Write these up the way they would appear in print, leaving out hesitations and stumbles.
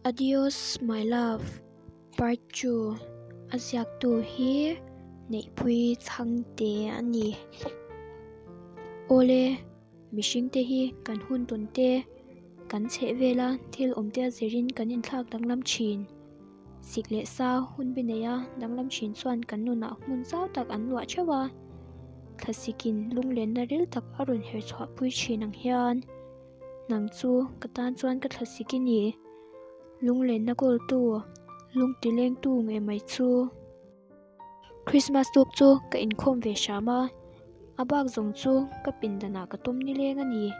Adios my love part 2 a ziaktu hi Neihpui Chhangte a ni. Awle, mihringte hi kan hun tawn te, kan chheh vela thil awm te a zirin kan inthlak danglam thin. Sik leh sa hun bi neia danglam thin chuan kan nunah hmun zau tak an luah theuh a, thlasikin lunglenna ril tak a rawn her chhuahpui thin ang hian nang chu ka tan chuan ka thlasik i ni. Lunglenna kawltu, lungtilengtu ngei mai chu. Christmas tuk chu ka inkhawm ve hram a, a bak zawng chu ka pindanah ka tum nileng a ni.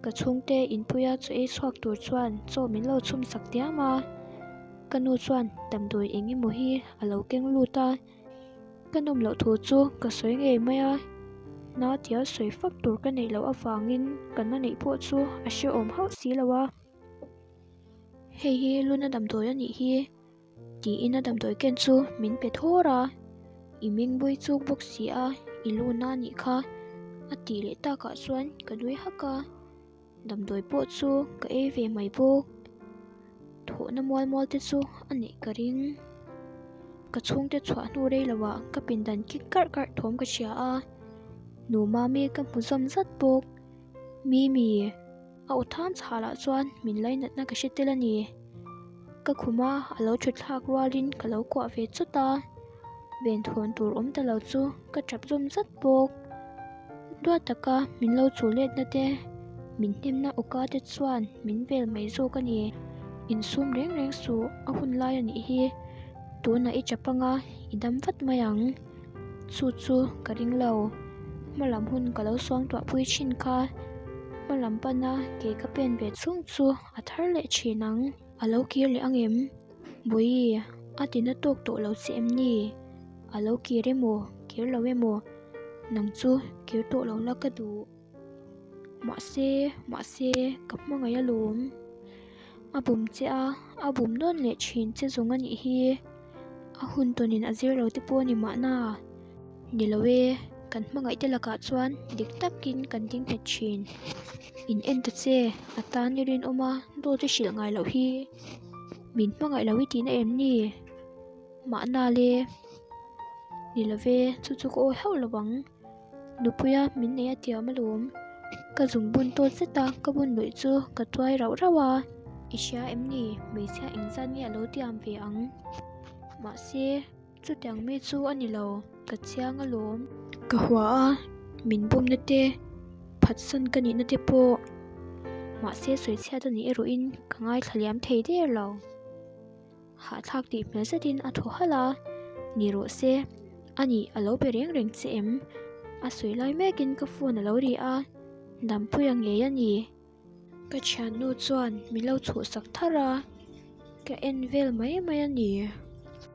Ka chhungte inpuia chaw ei chhuak tur chuan chaw min lo chhum sak diam a, ka nu chuan damdawi eng emaw hi a lo keng lut a, ka nawm loh thu chu ka sawi ngei mai a, na tia sawi fak tur ka neih loh avangin ka na neih pawh chu a hrehawm hauh si lo a. Hei hi luna damdawi a nih hi. Tiin a damdawi ken chu min pe thawr a, I meng bui chuk bawk si a, i lu na anih kha a tih leh takah chuan ka nui hak a, damdawi pawh chu ka ei ve mai bawk. Thawhna mual mual te chu a neih ka ring. Ka chhungte chhuah hnu rei loah ka pindan kik karh karh thawm ka hria a, nu Mami ka hmu zawm zat bawk. Mimi. A aw than chhalah chuan min lainatna ka hre tel a ni. Ka khuma a lo thut thlak rualin ka lo kuah ve chawt a, venthawn tur awm ta lo chu ka tap zawm zat bawk. Duat taka min lo chu letna te, min hnemna awka te chuan min vel mai zawk a ni. Insum reng reng suh a hun lai a nih hi, tunah i tap anga i dam vat mai ang. Chu chu ka ring lo. Hma lam hun ka lo suangtuah pui thin kha. Hma lam pana ke ka pen ve chhung chu a thar leh thin ang. A lo kir leh ang em? Bawihi, a ti na tawk tawh lo che em ni? A lo kir emaw, kir lo emaw? Nang chu kir tawh lo la ka duh. Mahse, mahse, ka hmangaih alawm. A bum che a, a bum nawn leh thin che zawng a nih hi. A hun tawnin a zir lo te pawh a ni mahna. Ni lo e, kan hmangaih te lakah chuan dik takin kan ding nghet thin. In en ta che, a tan i rinawm a, dawt i hrilh ngai loh hi. Min hmangaih lo i tihna em ni? Mahna le. Ni lo ve, chu chu ka awi hauh lo ang. Nupuia min nei a tiam alawm. Ka zung bun tawt zet a, ka bun luih chu ka tuai rauh rauh a. I hria em ni? Hmeichhia engzat nge a lo tiam ve ang? Mahse, chutiang mi chu a ni lo, ka chiang alawm. Ka hua a, min bumna te, phatsan ka nihna te pawh. Mahse, sawichhiat a nih erawhin ka ngaithla liam thei der lo. Hahthlak tih hmel zetin a thaw halh a, Ni rawh se, a nih a lo be reng reng che em? A sawi lai mekin ka phone a lo ri a, Dampuia ngei a ni. Ka thiannu chuan min lo chhuhsak thar a, ka en vel mai mai a ni.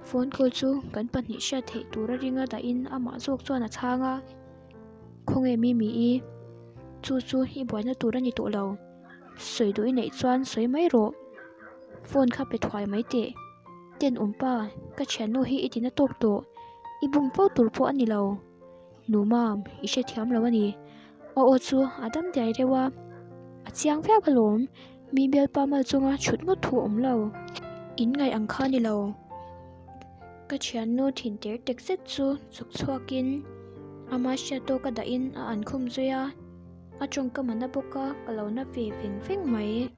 Phone call chu kan pahnih hriat theih tura ringa dahin amah zawk chuan a chhang a, Khawnge Mimi-i? Chu chu i buaina tur a ni tawh lo. Sawi duh i neih chuan sawi mai rawh. Phone kha pe thuai mai teh. Tenawm pa, ka thiannu hi i tina tawk tawh. I bum fo tur pawh a ni lo. Nu mam, i hrethiam lo a ni. A aw chu a dam diai reuh a. A chiang viau alawm, mi bialpa mal chunga chhut ngawt thu a awm lo. In ngaih ang kha a ni lo. Ka thiannu thin ter tek zet chu chuk chhuakin ama hriat tawk a dahin a ankhum zui a. A tawngkam a na bawk a, ka lo na ve veng veng mai.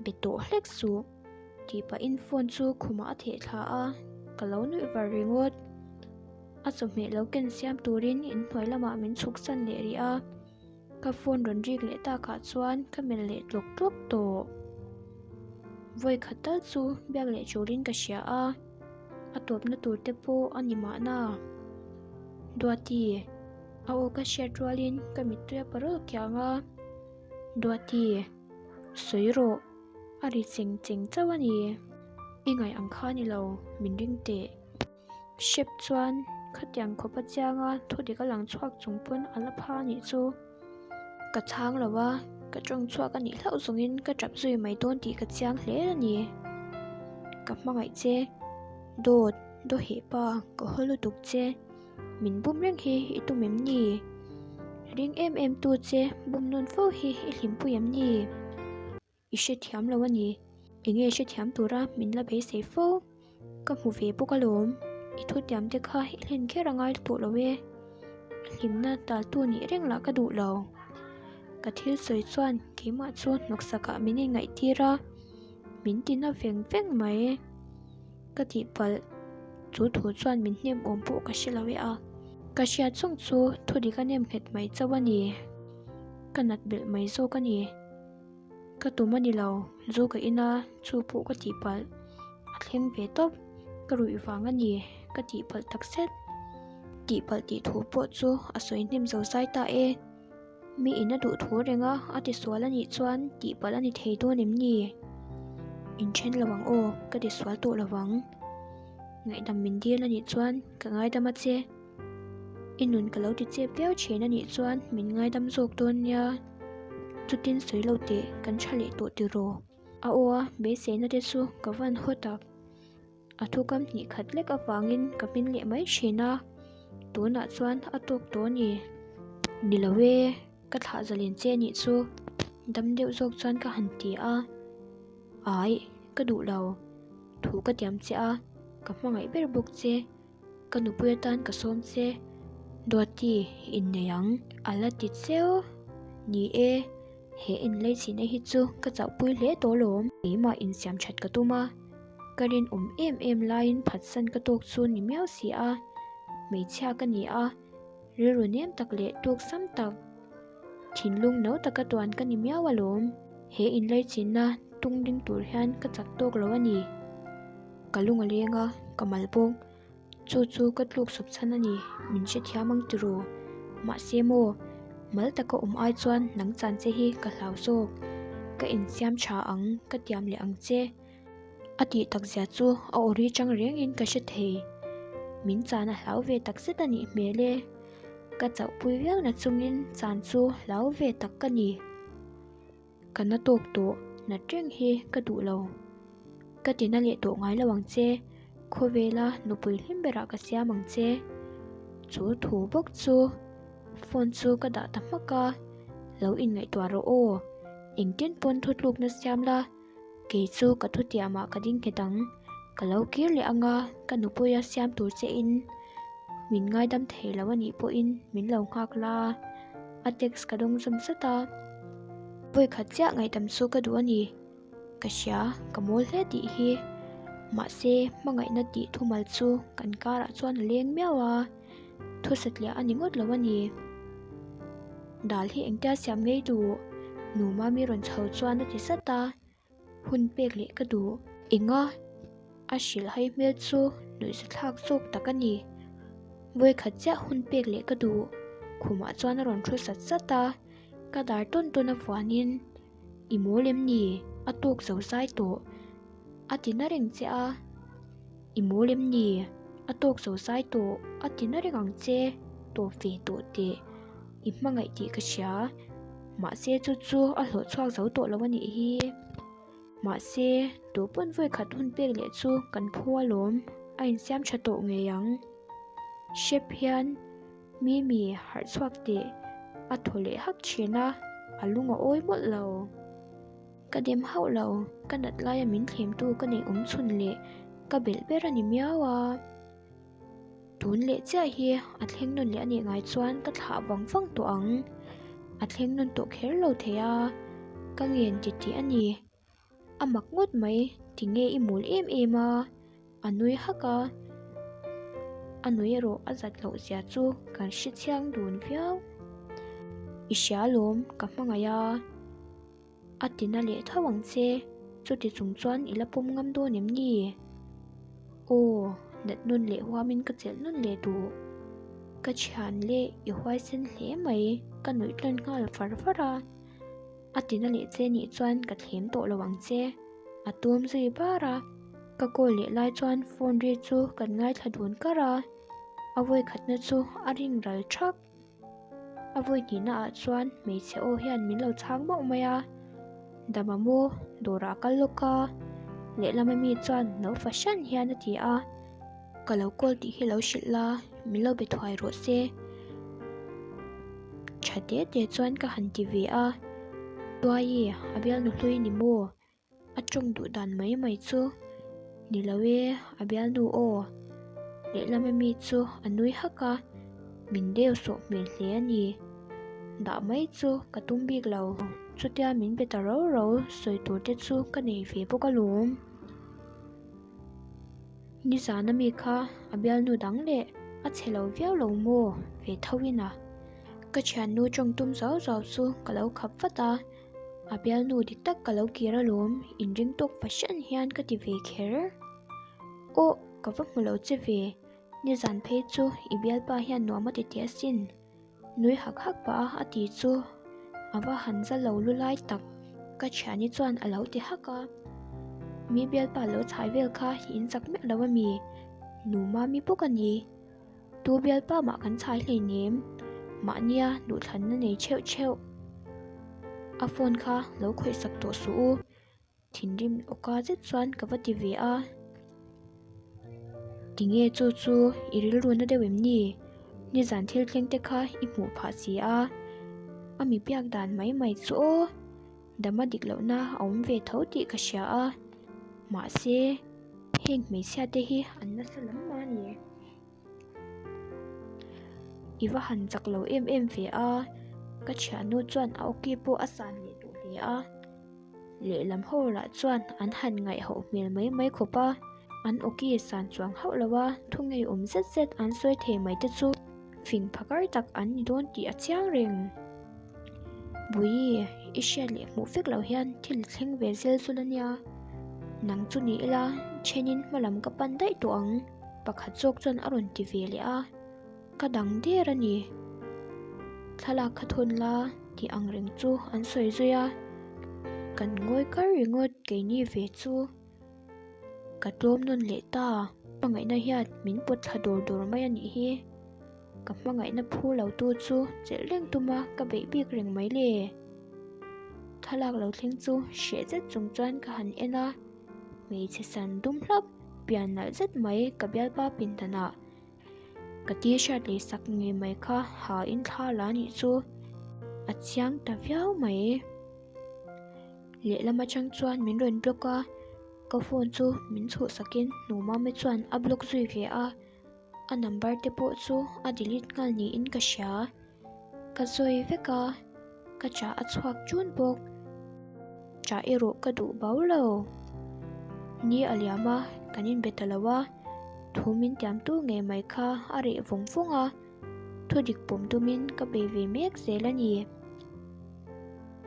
Be tawh hlek suh tih pahin phone chu khumah a theh thla a, ka lo nuih var ringawt. A chawhmeh lo ken siam turin inhnuai lamah min chhuk san leh rih a, ka phone rawn rik leh takah chuan ka melh leh tlawk tlawk tawh. Vawi khat tal chu biak leh turin ka hria a, a tawpna tur te pawh a ni mahna. Duati. A aw ka hriat rualin ka mittui a parawl kiang a, Duati, sawi rawh, a ri cheng cheng chauh a ni. I ngaih ang kha ni lo, min ring teh. Hrep chuan khatiang khawpa chianga thudik a lang chhuak chung pawn a la pha anih chu. Ka chhang lo a, ka tawng chhuak a nih hlauh zawngin ka tap zui mai dawn tih ka chiang hle a ni. Ka hmangaih che, Dawt, Dawheh pa, ka haw lutuk che. Min bum reng hi i tum em ni? Ring em em tu che bum nawn fo hi i hlimpui em ni? I hrethiam lo a ni. Enge hrethiam tura min la beisei fo? Ka hmu ve bawk alawm, i thutiam te kha i hlen kher a ngai tawh lo e. I hlimna taltu nih reng lah ka duh lo. Ka thil sawi chuan keimah chu hnawksakah min inngaihtir a, min tina veng veng mai. Ka tihpalh, chu thu chuan min hnem awm pawh ka hre lo e a. Ka hriat zawng chu thu dik a nem nghet mai chauh a ni. Ka nat belh mai zawk a ni. Ka tum a ni lo, zu ka in a, chu pawh ka tihpalh. A thleng ve tawp, ka ruih vang a ni, ka tihpalh tak zet. Tihpalh tih thu pawh chu a sawi hnem zo zai ta e. Mi in a duh thu reng a, a tisual a nih chuan tihpalh a ni thei dawn em ni? Inthen lo ang aw, ka tisual tawh lo ang. Ngaihdam min dil a nih chuan ka ngaidam a che. I nun ka lo ti chep viau thin a nih chuan min ngaidam zawk dawn nia. Chutin sawi lo teh, kan tha leh tawh tiraw? A aw a, beiseina te chu ka van haw tak. A thukam hnih khat lek avangin ka hmin leh mai thin a, tunah chuan a tawk tawh a ni. Ni lo e, ka thlah zalen che nih chu dam deuh zawk chuan ka han ti a. Aih, ka duh lo. Thu ka tiam che a, ka hmangaih ber bawk che. Ka nupui atan ka sawm che, Duati innei ang a la ti cheu. Ni e, he inleichhina hi chu ka chauhpui hle tawh lawm. Keimah insiam that ka tum a, ka rinawm em em laiin phatsan ka tawk chu ni miau si a, hmeichhia ka ni a, rilru nem tak leh tuksam tak, thinlung no taka tuan ka ni miau alawm. He inleichhina tung ding tur hian ka chak tawk lo a ni. Ka lung a leng a, ka mal bawk. Chu chu ka tluk sawp chhan a ni, min hrethiam ang tiraw? Mahse maw, mal taka awm ai chuan nang chan che hi ka hlau zawk. Ka insiam tha ang, ka tiam leh ang che. A tih tak zia chu a aw ri chang rengin ka hre thei. Min chan a hlau ve tak zet a nih hmel e. Ka chauhpui viau na chungin chan chu hlau ve tak ka ni. Ka na tawk tawh, nat reng hi ka duh lo. Ka ti na leh tawh ngai lo ang che, khawvela nupui hlim berah ka siam ang che. Chu thu bawk chu phone chu ka dah ta hmak a, lo inngaihtuah rawh aw, engtin pawn thutlukna siam la, kei chu ka thutiamah ka ding nghet ang, ka lo kir leh anga ka nupuia siam tur che in min ngaidam thei lo a nih pawhin min lo nghak la. A text ka dawng zawm zat a, vawikhat chiah ngaihdam chu ka duh a ni. Ka hria, ka mawl hle tih hi. Mahse, hmangaihna tih thumal chu kan karah chuan a leng miau a, thusatliah a ni ngawt lo a ni. Dal hi engtia siam ngei duh? Nu Mami rawn chho chuan a ti zat a. Hun pek leh ka duh. Enga? A hrilhhai hmel chu nuihzathlak zawk tak a ni. Vawikhat chiah hun pek leh ka duh. Khumah chuan a rawn thu sat sat a, ka dar tawn tawn a vuanin, I mawl em ni? A tawk zo zai tawh. A ti na reng che a. I mawl em ni? A tawk zo zai tawh. A ti na reng ang che. Tawp ve tawh teh. I hmangaih tih ka hria. Mahse chu chu a hlawh chhuak zo tawh lo a nih hi. Mahse tu pawn vawi khat hun pek leh chu kan phu alawm, a insiam tha tawh ngei ang. Hrep hian Mimi harh chhuak teh a thaw leh hak thin a, a lung a awi mawlh lo. Ka dem hauh lo, ka nat laia min thlemtu ka neih awm chhun leh ka belh ber a ni miau a. Tun leh chiah hi a thleng nawn leh a nih ngai chuan ka thlah vang vang tawh ang. A thleng nawn tawh kher lo thei a, ka ngen ti tih a ni. A mak ngawt mai, tinge i mawl em em a? A nui hak a, a nui erawh a zat loh zia chu kan hre chiang dun viau. I hria alawm, ka hmangaih a. A ti na leh tho ang che, chuti chung chuan i la pawm ngam dawn em ni? Aw, nat nawn leh huamin ka chelh nawn leh duh. Ka thian leh i huaisen hle mai, ka nuih tlawn nghal far far a. A ti na leh che nih chuan ka thlem tawh lo ang che, a tum zui bar a. Ka call leh lai chuan phone ri chu kan ngaithla dun kar a, a vawikhatna chu a ring ral thak. A vawi hnihna ah chuan hmeichhe aw hian min lo chhang mauh mai a, Dama maw dawrah a kal lawk a, lehlama mi chuan no fahran hian a ti a, ka lo call tih hi lo hrilh la, min lo be thuai rawh se. Tha te te chuan ka han ti ve a, Tuaii a bialnu hlui ni maw? A tawng duh dan mai mai chu ni lo e, a bialnu aw. Lehlam ami chu a nui hak a, min deu sawh hmel hle a ni. Dah mai chu ka tum bik lo, chutia min be ta rau rau sawi tur te chu ka nei ve bawk alawm. Nizan ami kha a bialnu dang leh a chhe lo viau lo maw ve tho in a. Ka thiannu tawng tum zau zau chu ka lo khap vat a, a bialnu dik tak ka lo kir alawm inring tawk fahran hian ka ti ve kher. Aw ka va hmu lo che ve, nizan phei chu i bialpa hian nuam a ti teh asin. Nui hak hak pah a a ti chu a va han za lo lu lai tak ka thiani chuan a lo ti hak a. Mi bialpa lo chhai vel kha in chak miah lo a mi? Nu mami bawk a ni. Tu bialpa mah kan chhai hleinem mahnia duhthlanna nei theuh theuh. A phone kha lo khawih sak tawh suh u. Thinrim awka zet chuan ka va ti ve a, Tinge chu chu i rilru na deuh em ni? Nizan thil thleng te kha i hmuh phah si a, a mi biak dan mai mai chu aw, dama dik lohna a awm ve tho tih ka hria a, mahse heng hmeichhia te hi an nasa lam mah a ni. I va han chak lo em em ve a, ka thiannu chuan a awki pawh a san leh duh hle a. Lehlam ho lah chuan an han ngaihhoh hmel mai mai khawp a, an awki san chuang hauh lo a, thu ngeiawm zet zet an sawi thei mai te chu fing phakar tak an ni dawn tih a chiang reng. Bui, i hriat leh hmuh vek loh hian thil thleng ve zel chu la nia, nang chu ni ila thenin hmalam ka pan daih tawh ang, pakhat zawk chuan a rawn ti ve leh a. Ka dang der a ni. Thlalak kha thawn la tih ang reng chu an sawi zui a, kan ngawi kar ringawt keini ve chu ka tlawm nawn leh ta. Hmangaihna hian min pawt thla dawr dawr mai a nih hi. Ka hmangaihna phu lo tu chu chelh reng tum a ka beih bik reng mai le. Thlalak lo thleng chu hreh zet chung chuan ka han en a, hmeichhe san dum hlap pian nalh zet mai ka bialpa pindanah Ka t-shirt lei sak ngei mai kha ha in thla la nih chu a chiang ta viau mai. Lehlam atang chuan min rawn block a, ka phone chu min chhuh sakin Hnumame chuan a block zui ve a, a number te pawh chu a delete nghal niin ka hria. Ka zawi vek a, ka chah a chhuak ṭun bawk. Chah erawh ka duh bau lo. Ni a liam a, kan inbe ta lo a, thu min tiamtu ngei mai kha a reh vawng vawng a, thu dik pawm tumin ka bei ve mek zel a ni.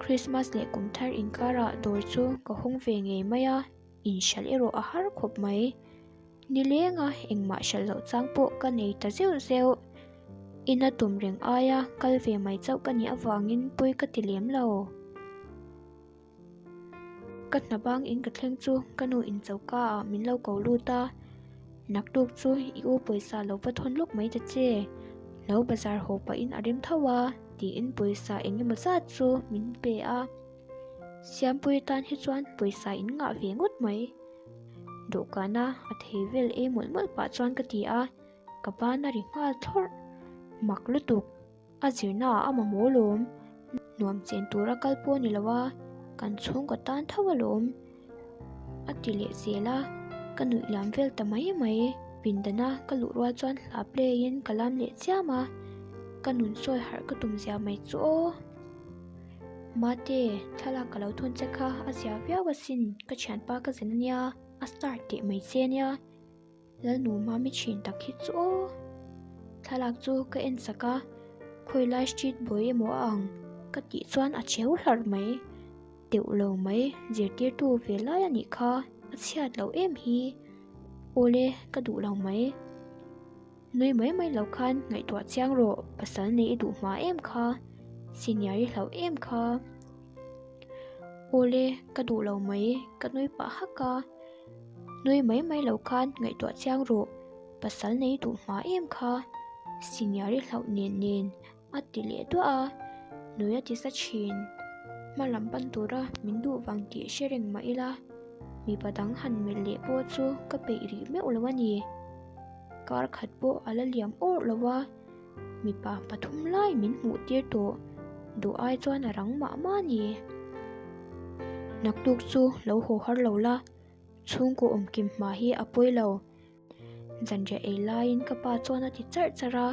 Christmas leh kum thar inkarah dawr chu ka hawng ve ngei mai a, inhralh erawh a har khawp mai. Nilenga engmah hralh loh chang pawh ka nei ta zeuh zeuh. Ina tum reng aia kal ve mai chauh ka nih avangin pawi ka ti lem lo. Ka hna bang in ka thleng chu ka nu in choka ah min lo ko lut a, naktuk chu i u pawisa lo va thawn lawk mai ta che, lo bazar haw pahin a rem tho a tiin pawisa eng emaw zat chu min pe a. Siampui atan hi chuan pawisa in ngah ve ngawt mai. Dawhkana a thei vel ei mawlh mawlh pah chuan ka ti a. Ka ban a ri nghal thlawrh. Mak lutuk, a zirna ah a mamawh alawm. Nuam chen tura kal pawh a ni lo a, kan chhungkaw tan tho alawm. A ti leh zel a, ka nuih liam vel ta mai mai. Pindana ka luh rual chuan hla play in ka lam leh chiam a, ka nun sawi harh ka tum zia mai chu aw. Mate, thlalak ka lo thawn che kha a zia viau asin, ka thianpa ka zen ania, a star teh mai che ania. Lalnu mami thin tak hi chu aw. Thlalak chu ka en sak a, khawilai street boy emaw a ang ka tih chuan a cheu hlarh mai. Teuh lo mai, zirtirtu ve lai a nih kha, a chhiat loh em hi. Awle, ka duh lo mai. Nui mai mai lo khan ngaihtuah chiang rawh, pasal nei i duh hma em kha, senior i hlauh em kha. Awle, ka duh lo mai, ka nui pah hak a. Nui mai mai lo khan ngaihtuah chiang rawh, pasal nei duh hma em kha, senior i hlauh nen nen a ti leh duah a, nui a ti sa thin. Hma lam pan tura min duh vang tih hre reng mah ila, mipa dang han melh leh pawh chu ka peih rih meuh lo a ni. Kar khat pawh a la liam awrh lo a. Mipa pathum lai min hmuh tir tawh duh ai chuan a rang mah mah a ni. Naktuk chu lo haw har lo la, chhungkaw awmkim hma hi a pawi lo. Zanriah ei laiin ka pa chuan a ti charh charh a,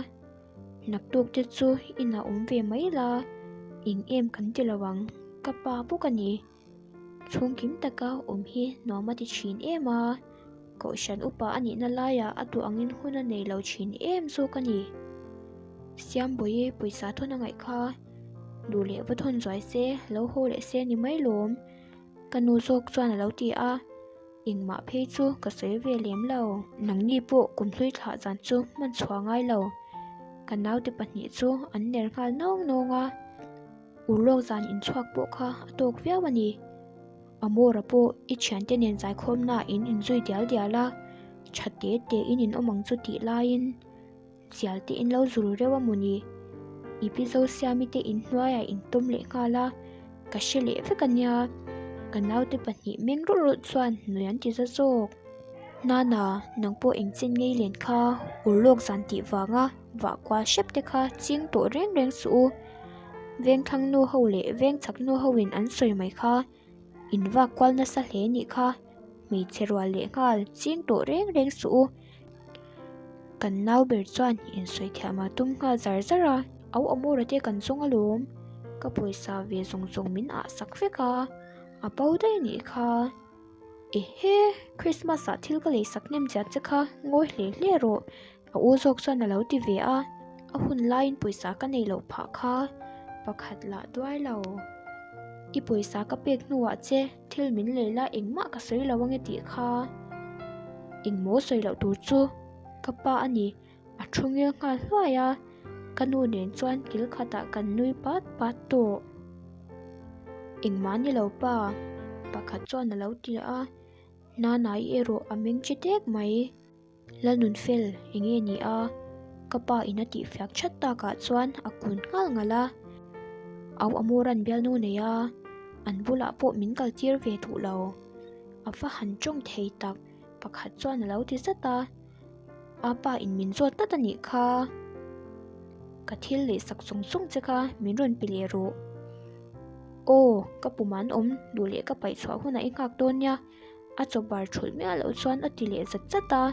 Naktuk te chu inah awm ve mai la, eng em kan ti lo ang, ka pa bawk a ni. Chhungkim taka awm hi nuam a ti thin em a, Kohhran upa a nihna laiah a duh angin hun a nei lo thin em zawk a ni. Siambawihi pawisa thawn a ngaih kha, duh leh va thawn zuai se, lo haw leh se ni mai lawm, ka nu zawk chuan a lo ti a, engmah phei chu ka sawi ve lem lo. Nangni pawh kumhlui thlah zan chu hman chhuah ngai lo, ka naute pahnih chu an ner nghal nawng nawng a. Urlawk zan inchhuak pawh kha a tawk viau a ni. Amora pawh i thiante nen zaikhawmna in inzui dial dial a, tha te te in in awm ang chu tih laiin chial te in lo zul reuh a maw ni. I pi Zosiami te in hnuaiah in tawm leh nghal a, ka hre leh vek a nia. Ka naute pahnih meng rawlh rawlh chuan nui an ti za zawk. Nana, nang pawh engchen ngei len kha urlawk zan tih vanga vah kual hrep te kha ching tawh reng reng suh u. Vengthlang nu ho leh vengchhak nu ho in an sawi mai kha in vak kual nasa hle nih kha hmeichhe rual leh nghal ching tawh reng reng suh u. Kan nau ber chuan in sawi thiam a tum nghal zar zar a. Au Amora te kan zawng alawm, ka pawisa ve zawng zawng min ah sak vek a, a bo daih nih kha. Ehe, Christmas ah thil ka lei sak hnem chiah che kha ngawi hle hle rawh. A u zawk chuan a lo ti ve a, a hun laiin pawisa ka nei loh phah kha pakhat lah duai lo. I pawisa ka pek hnuah che thil min lei la engmah ka sawi lo ange tih kha. Engmaw sawi loh tur chu ka pa a ni, a thu ngil nghal hluai a, ka nu nen chuan kil khatah kan nui pat pat tawh. Engmah ni lo pa, pakhat chuan a lo ti a, Nanai erawh a meng che dek mai. Lalnunfel eng nge ni a? Ka pa in a tih fiak that takah chuan a kun nghal ngalh a. Au Amoran bialnu nei a, an bulah pawh min kal tir ve duh lo. A va han tawng thei tak, pakhat chuan a lo ti zat a. A pa in min zawt tlat a nih kha. Ka thil leh sak chung chung che kha min rawn pe leh rawh. Aw, ka pum an awm duh leh ka paih chhuah hunah i nghak dawn nia. A chaw bar thulh miah loh chuan a ti leh zat zat a,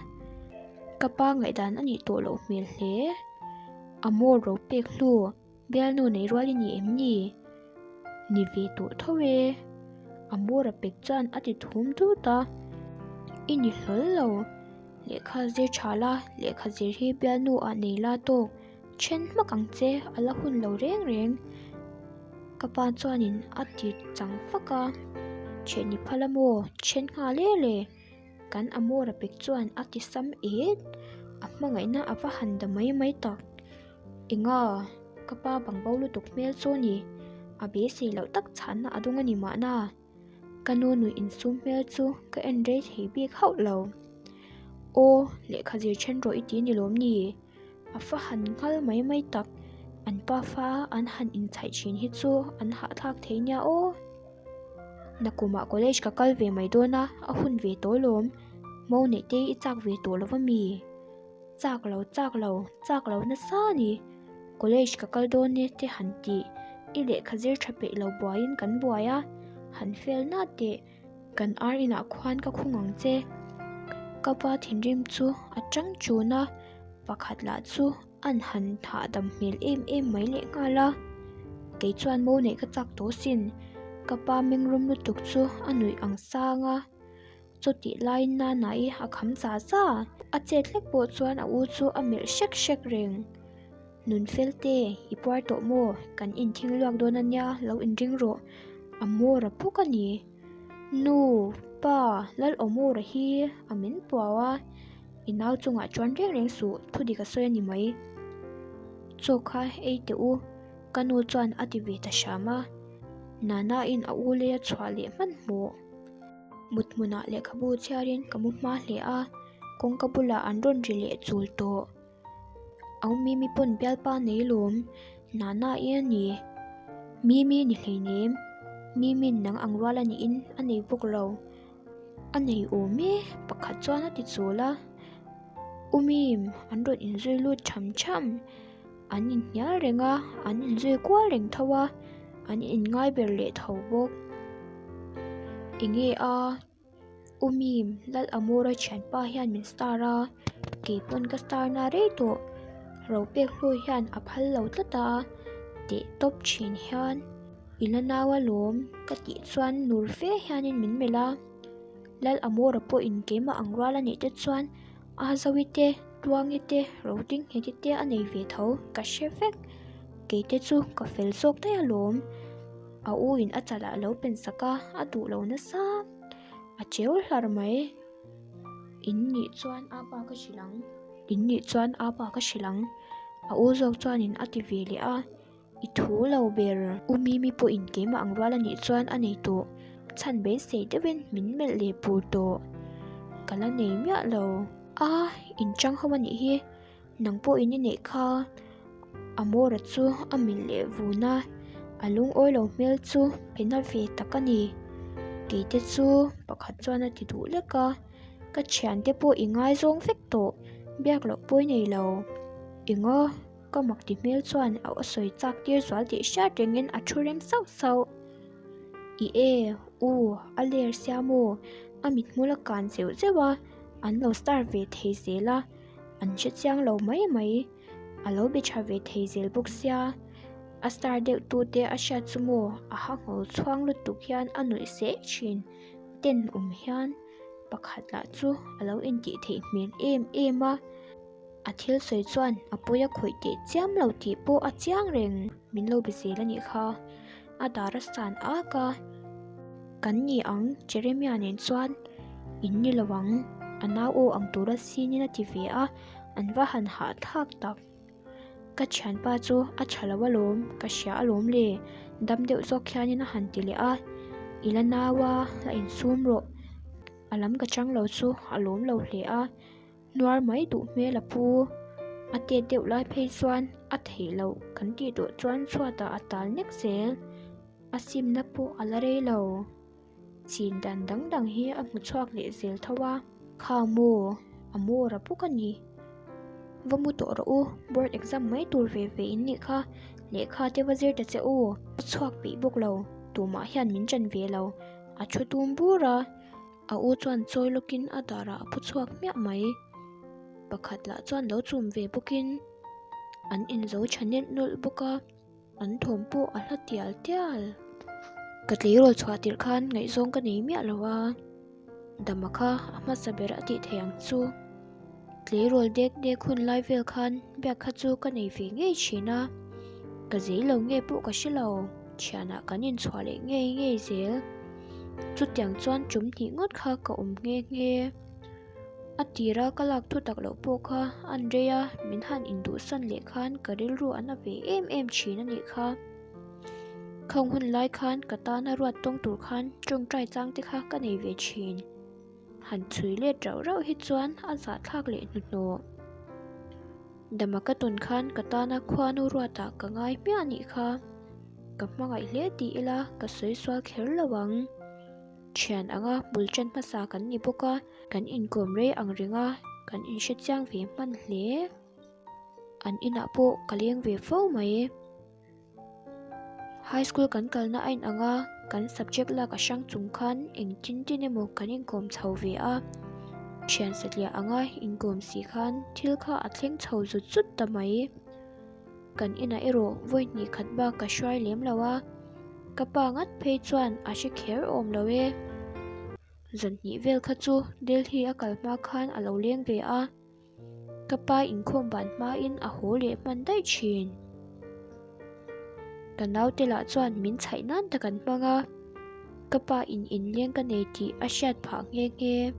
ka pa ngaihdan a nih tawh loh hmel hle. A maw ro pek hnu bialnu nei rual i ni em ni? Ni ve tawh tho e. A maw ra pek chuan a ti thum dut a, I ni hlawl lo. Lehkha zir tha la, lehkha zir hi bialnu ah nei la tawk. Then hmak ang che, a la hun lo reng reng. Ka pa chuanin a ti chang fak a, Thian i phal a maw? Then nghal e le! Kan Amora pek chuan a ti sam et, a hmangaihna a va han da mai mai tak. Enga? Ka pa bangbo lutuk hmel chu a ni, a beisei loh tak chhanna a dawng a ni mahna. Ka nu nuih insum hmel chu ka en rei thei bik hauh lo. Aw, lehkha zir then rawh i ti ni lawm ni? A fa han nghal mai mai tak, an pa fa an han inchhaih thin hi chu an hahthlak thei nia aw. Nakumah college ka kal ve mai dawn a, a hun ve tawh lawm. Mo neih te i chak ve tawh lo va mi? Chak lo, chak lo, chak lo nasa a ni. College ka kal dawn e te han tih, i lehkha zir tha peih lo buaiin kan buai a, han fel na teh, kan ar inah khuan ka khung ang che. Ka pa thinrim chu a chang chun a, pakhat lah chu an han hahdam hmel em em mai leh nghal a. Kei chuan mo neih ka chak tawh sin, ka pa mengrum lutuk chu a nuih ang sang a. Chutih laiin Nana-i a kham za za. A chet hlek pawh chuan a u chu a melh hrek hrek reng. Nunfel te, i puar tawh maw? Kan inthing luak dawn a nia, lo inring rawh. A mawr a phuk a ni. Nu, pa, Lal Awmawra hi a min puau a, i nau chungah chuan reng reng suh, thudik a sawi a ni mai. Chaw kha ei teh u, ka nu chuan a ti ve ta hram a. Nana-in a u lei a chhuah leh hmanhmawh. Mut hmunah lehkhabu chhiarin ka mu hma hle a, kawngka bulah an rawn ri leh chul tawh. Au Mimi pawn bialpa nei lawm, Nana i a ni. Mimi ni hleinem, Mimi'n nang ang rual a niin a nei bawk lo. A nei awm e, pakhat chuan a ti chul a. U Mim, an rawn inzui lut tham tham. An inhnial reng a, an inzui kual reng tho a, an inngai ber leh tho bawk. Enge a? U Mim, Lal Amora thianpa hian min star a, keipawn ka star na rei tawh. Ropek hlu hian a phal lo tlat a, teh tawp thin hian i la nau alawm ka tih chuan nur fe hianin min melh a. Lal Amora pawhin keimah ang rual a nih te chuan a Zoe te, Tluangi te, Rodingheti te a nei ve tho ka hre vek. Kei te chu ka fel zawk daih alawm. A u in a chalah a lo pen sak a, a duh lo nasa. A cheu hlar mai. In nih chuan a pa ka hrilh ang. In nih chuan a pa ka hrilh ang. A u zawk chuanin a ti ve leh a. I thu lo ber. U Mimi pawhin keimah ang rual a nih chuan a nei tawh. Chhan beisei deuhin min melh leh pur tawh. Ka la nei miah lo. A, in chang ho a nih hi. Nang pawhin i neih kha. Amora chu a melh leh vun a, a lungawi lo hmel chu pe na ve tak a ni. Keite chu pakhat chuan a ti duh lek a, ka thiante pawh i ngaizawng vek tawh, biak loh pawh i nei lo. Enga? Ka mak ti hmel chuan a aw sawi chak tir zual tih hriat rengin a thu rem sauh sauh. I e, u, a ler sia maw? A mithmul a kan zeuh zeuh a, an lo star ve thei zel a, an hre chiang lo mai mai. A lo be tha ve thei zel bawk sia, a star deuh tu te a hriat chu maw a ha ngho chhuang lutuk hian a nuih seh thin ten awm hian pakhat lah chu a lo intih theih hmel em em a. A thil sawi chuan a pawi a khawih teh chiam lo tih pawh a chiang reng min lo be zel a nih kha. A dar a san ak a, Kan ni ang Jeremia nen chuan in ni lo ang a nau aw ang tura sinin a ti ve a, an va han hahthlak tak. Ka thianpa chu a tha lo alawm, ka hria alawm le, dam deuh zawk hianin a han ti leh a, I la nau a, la insum rawh. A lam ka chang lo chu a lawm lo hle a. Hnuar mai duh hmel a pu. A tet deuh lai phei chuan a theih loh kan tih tawh chuan chhuatah a tal nek zel. A simna pawh a la rei lo. Chin dan dang dang hi a hmu chhuak leh zel tho a. Kha maw? A mawr a bawk a ni. Va mu tawh rawh u, board exam mai tur ve ve in nih kha, lehkha te va zir ta che u. A chhuak peih bawk lo, tumah hian min ṭan ve lo. A thu tum bur a. A u chuan chawi lawkin a darah a pu chhuak hmiah mai. Pakhat lah chuan lo chum ve bawkin an inzo tha nelh nawlh bawk a, an thawm pawh a hla tial tial. Ka tleirawl chhuah tirh khan ngaihzawng ka nei miah lo a, Dama kha a hmasa ber a tih theih ang chu. Tleirawl dek dek hun lai vel khan biak kha chu ka nei ve ngei thin a, ka zei lo nge pawh ka hre lo, thianah kan inchhuah leh ngei ngei zel. Chutiang chuan tum hnih ngawt kha ka awm nghe nghe. A tira ka lak thu tak loh pawh kha an rei a, min han induhsan leh khan ka rilru a na ve em em thin a nih kha. Khang hun lai khan ka tana ruat tawng tur khan tawngtai chang te kha ka nei ve thin. Han chhui let rauh rauh hi chuan a zahthlak leh hnuhnawh. Dama ka tawn khan ka tana khuanu ruatah ka ngai hmiah anih kha. Ka hmangaih hle tih ila ka sawi sual kher lo ang. Thian anga bul ṭan hmasa kan ni bawk a, kan inkawm rei ang reng a, kan inhre chiang ve hman hle. An inah pawh ka leng ve fo mai. High school kan kalna a inang a, kan subject lak a hrang chung khan engtin tin emaw kan inkawm chho ve a. Thian satliah anga inkawm si khan thil kha a thleng chho zut zut ta mai. Kan inah erawh vawi hnih khat bak ka hruai lem lo a, ka pa ngat phei chuan a hre kher awm lo e. Zan hnih vel kha chu Delhi a kal hma khan a lo leng ve a. Ka pa inkhawm ban hmain a haw leh hman daih thin. Ka naute lah chuan min chhaih nan tak an hmang a, ka pa in inleng ka nei tih a hriat phah nghe nghe.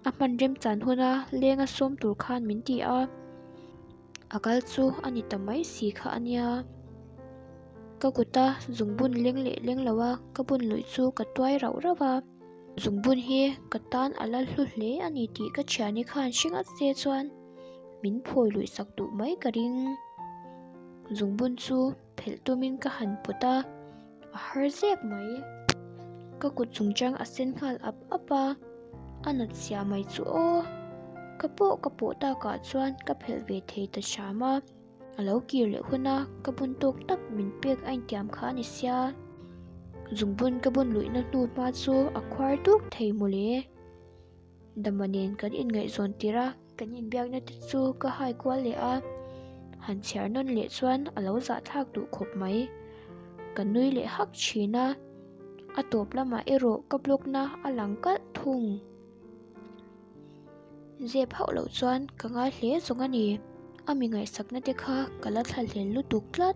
A hman remchan huna leng a sawm tur khan min ti a, a kal chu a ni ta mai si kha a nia. Ka kuta zungbun leng leh leng lo a ka bun luih chu ka tuai rauh rauh a. Zungbun hi ka tan a la hlu hle a ni tih ka thiani khan hre ngat se chuan min phawi luih sak duh mai ka ring. Zungbun chu phelh tumin ka han pawt a, a har zek mai. Ka kut chungchang a sen nghal ap ap a, a nat sia mai chu aw. Ka pawh ka pawh takah chuan ka phelh ve thei ta hram a. A lo kir leh hun a, ka bun tawk tak min pek a intiam kha a ni sia. Zungbun ka bun luihna hnu hma chu a khuar duk thei mawle. Dama nen kan inngaihzawn tirh a, kan inbiakna te chu ka hai kual leh a, han chhiar nawn leh chuan a lo zahthlak duh khawp mai. Ka nui leh hak thin a, a tawp lamah erawh ka block na a lang kalh thung. Zep hauh loh chuan ka ngai hle zawng a ni. A mi ngaihsakna te kha ka la thla hlel lutuk tlat.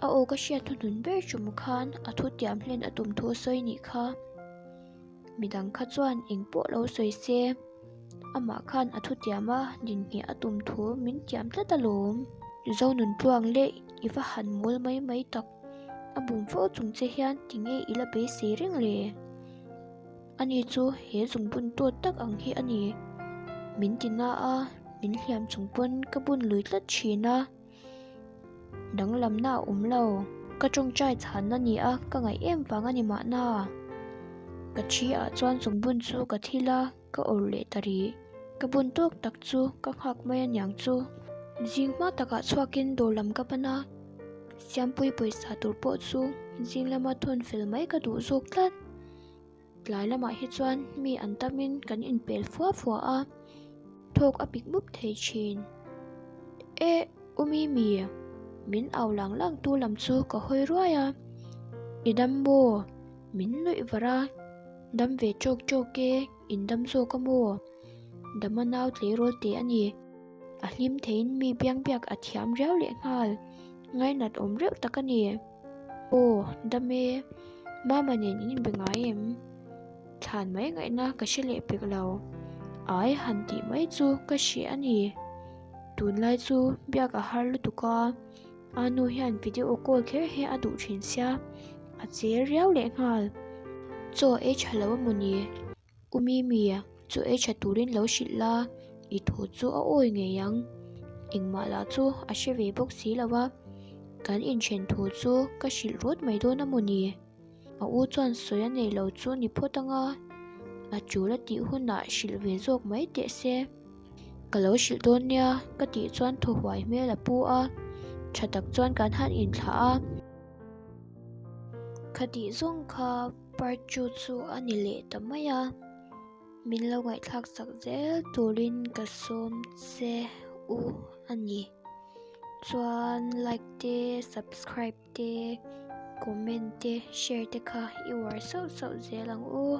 A aw ka hriat hnuhnun ber tum khan a thutiam hlen a tum thu a sawi nih kha. Midang kha chuan eng pawh lo sawi se, amah khan a thutiam a dinhniah a tum thu min tiam tlat alawm. Zonuntluang leh i va han mawl mai mai tak, a bum fo chung che hian tinge i la beisei reng le? Ani chu he zungbun tawt tak ang hi a ni. Min ti na a, min hliam chung pawn ka bun lui tlat thin a. Danglamna a awm lo. Ka tawngtai chhanna ni a, ka ngaih em vang a ni mahna. Ka thi ah chuan zungbun chu ka thil a, ka awrh leh ta rih. Ka bun tawk tak chu ka nghak mai a niang chu. Zing hma takah chhuakin dawr lam ka pan a, Siampui pawisa tur pawh chu zing lama thawn fel mai ka duh zawk tlat. Tlai lamah hi chuan mi an tamin kan inpel fua fua a, thawk a pik mup thei thin. Eh, U Mimi, min au lang lang tu lam chu ka hawi ruai a, I dam maw? Min nuih var a, Dam ve tawk tawk e, in dam zawk a maw? Dama nau tleirawl teh a ni. A hlim theiin mi biang biak a thiam riau lehnghal, ngainat awm reuh tak a ni. Aw, dam e, Mama nen in inbe ngai em? Thlan mai ngaihna ka hre leh pek lo. Ai han tih mai chu ka hreh a ni. Tunlai chu biak a har lutuk a, a nu hian video call kher hi a duh thin sia, a che riau lehnghal. Chaw ei tha lo a maw ni? U Mimi, chu ei tha turin lo hrilh la, i thu chu a awi ngei ang. Engmah lah chu a hre ve bawk si lo a, kan inthen thu chu ka hrilh rawt mai dawn a maw ni? A u chuan sawi a nei lo chu ni phawt ang a, a tul a tih hunah hrilh ve zawk mai teh se. Ka lo hrilh dawn nia ka tih chuan thaw huai hmel a pu a, tha tak chuan kan han inthlah a. Khatih zawng kha part 2 chu a ni leh ta mai a, min lo ngaihthlak sak zel turin ka sawm che u a ni. Chuan like te, subscribe te, comment te, share te kha i uar sauh sauh zel ang u.